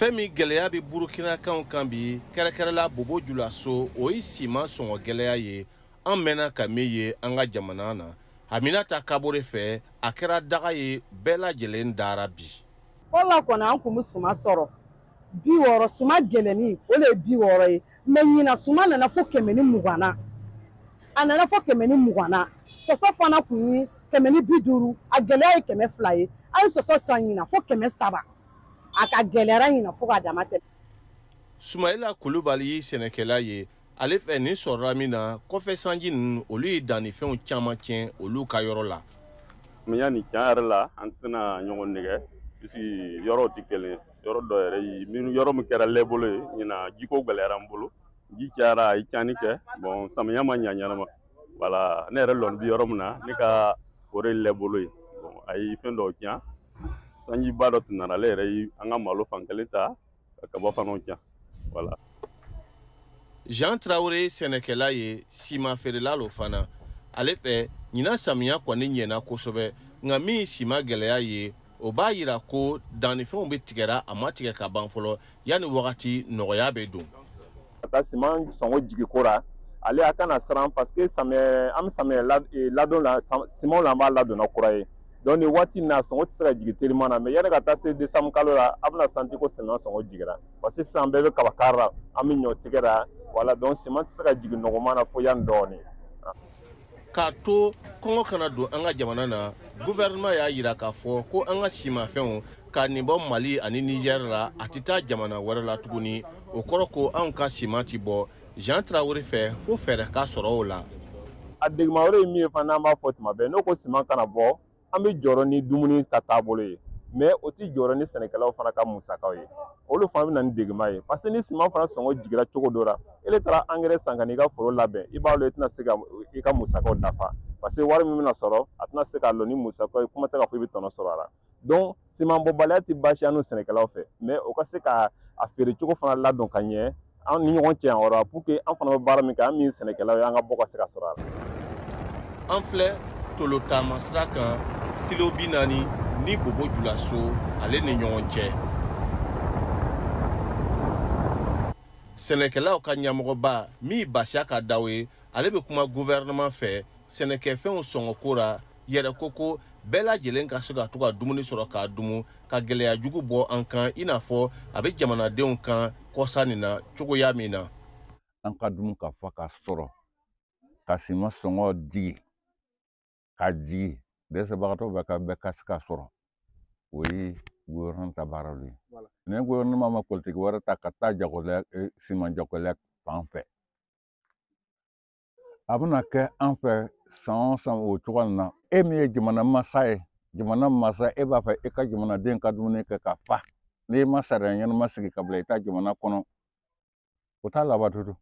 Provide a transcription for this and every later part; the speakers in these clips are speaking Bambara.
Fɛn min gɛlɛya bɛ Burukinakanw kan bi, kɛrɛkɛrɛla Bobo Julaso, o ye siman sɔngɔ gɛlɛya ye. An mɛnna ka min ye an ka jamana na, Aminata Kabore fɛ, a kɛra daga ye bɛɛ lajɛlen dara bi. Fɔlɔ kɔni an tun bɛ suman sɔrɔ 60, suman gɛlɛnni o de ye 60 ye, mais ɲinan suman nana fo 120 na, a nana fo 120 na. Sɔsɔ fana tun ye 150, a gɛlɛya ye 200 ye. An ye sɔsɔ san ɲinan fo 300, a ka gɛlɛyara ɲinan fo k'a dama tɛmɛ. Sumayila Kulubali ye sɛnɛkɛla ye, ale fɛ nin sɔrɔla min na kɔfɛ sanji ninnu, olu ye dannifɛnw caman tiɲɛ olu ka yɔrɔ la. Samiya nin tiɲɛ yɛrɛ la, an tɛna ɲɔgɔn nɛgɛ puisque yɔrɔw tɛ kelen ye. Yɔrɔ dɔ yɛrɛ ye minnu yɔrɔ min kɛra lɛbolo ye ɲinan, jiko gɛlɛyara n bolo, ji cayara, a ye tiɲɛni kɛ. Bon, samiya ma ɲa ɲɛnama. Voilà, ne yɛrɛ lɔni bi yɔrɔ min na, ne ka foro ye lɛbolo ye. Bon, a ye fɛn dɔw tiɲɛ, sanjiba dɔ tun nana, ale yɛrɛ ye an ka malo fan kelen ta ka kaba fana tiɲɛ. Voilà. Jean Traoré sɛnɛkɛla ye, siman feerela lo fana. Ale fɛ ɲinan samiya kɔni ɲɛna kosɛbɛ, nka min ye siman gɛlɛya ye, o b'a yira ko dannifɛnw bɛ tigɛra, a ma tigɛ ka ban fɔlɔ, yanni wagati nɔgɔya bɛ don. Ka taa siman sɔngɔ jigi ko ra, ale a kana siran parce que samiya, an bɛ samiya ladon la, simanw la an b'a ladonna kura ye. Donc nin waati in na sɔngɔ tɛ se ka jigin teliman na, mais yanni ka taa se décembre kalo la, a bɛna santi ko siman sɔngɔ jiginra parce que sisan bɛɛ bɛ kaba kari la, an bɛ ɲɔ tigɛ la. Voilà, donc siman tɛ se ka jigin nɔgɔman na fo yanni dɔɔnin. K'a to kɔngɔ kana don an ka jamana na, gouvernement y'a yira k'a fɔ ko an ka simafɛnw ka nin bɔ Mali ani Niger la, a tɛ taa jamana wɛrɛ la tuguni. O kɔrɔ ko anw ka siman ti bɔ. Jean Traoré fɛ, fo fɛɛrɛ ka sɔrɔ o la. A deguma wɛrɛ ye min ye fana, n'an b'a fɔ tuma bɛɛ, n'o ko siman kana bɔ, an bɛ jɔrɔ ni dumuni ka taabolo ye, mais o tɛ jɔrɔ ni sɛnɛkɛlaw fana ka musakaw ye. Olu fana bɛ na ni deguma ye parce que ni siman fana sɔngɔ jiginra cogo dɔ la, e taara engrais san ka n'i ka foro labɛn, i b'a dɔn i tɛna se ka i ka musakaw dafa parce que wari min bɛna sɔrɔ, a tɛna se k'a lɔ ni musakaw ye, kuma tɛ k'a fɔ i bɛ tɔnɔ sɔrɔ a la. Donc siman bɔbaliya tɛ baasi an n'u sɛnɛkɛlaw fɛ, mais o ka se ka a feere cogo fana ladon ka ɲɛ an ni ɲɔgɔn cɛ yan yɔrɔ, pour que an fana bɛ baara min kɛ, an min sɛnɛkɛlaw ye, an ka bɔ ka se ka sɔrɔ a la. An filɛ tolo taama sira kan kilo 40 ni Bobo Julaso ale ni ɲɔgɔn cɛ. Sɛnɛkɛlaw ka ɲɛmɔgɔba min Basiya ka daw ye, ale bɛ kuma gouvernement fɛ sɛnɛkɛfɛnw sɔngɔko ra, yɛrɛ ko ko bɛɛ lajɛlen ka se ka to ka dumuni sɔrɔ k'a dumu, ka gɛlɛya jugu bɔ an kan i n'a fɔ a bɛ jamanadenw kan kɔsa nin na cogoya min na. An ka dumu ka fa ka sɔrɔ ka siman sɔngɔ jigi, ka jigi dɛsɛbagatɔw bɛ ka bɛɛ ka se ka sɔrɔ, o ye gouvernement ta baara de ye. Ni gouvernement ma politique wɛrɛ ta ka taa jagolɛ, siman jagolɛ fan fɛ, a bɛna kɛ an fɛ san o san o cogo in na. E min ye jamana masa ye, jamana masa, e b'a fɛ e ka jamanaden ka dumuni kɛ ka fa, n'i ma sariya ɲɛnama sigi ka bila i ta jamana kɔnɔ, o t'a labato don.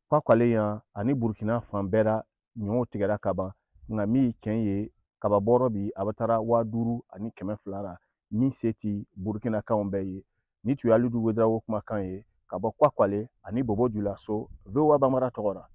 Kwakwale yan ani Burukina fan bɛɛ la ɲɔw tigɛra ka ban, nka min ye tiɲɛ ye, kaba bɔrɔ bi a bɛ taara 5200 la, min se ti Burukinakaw bɛɛ ye. Ni tun ye Alidu Wedrawogo kumakan ye ka bɔ Kwakwale ani Bobo Julaso, VOA Bambara tɔgɔ la.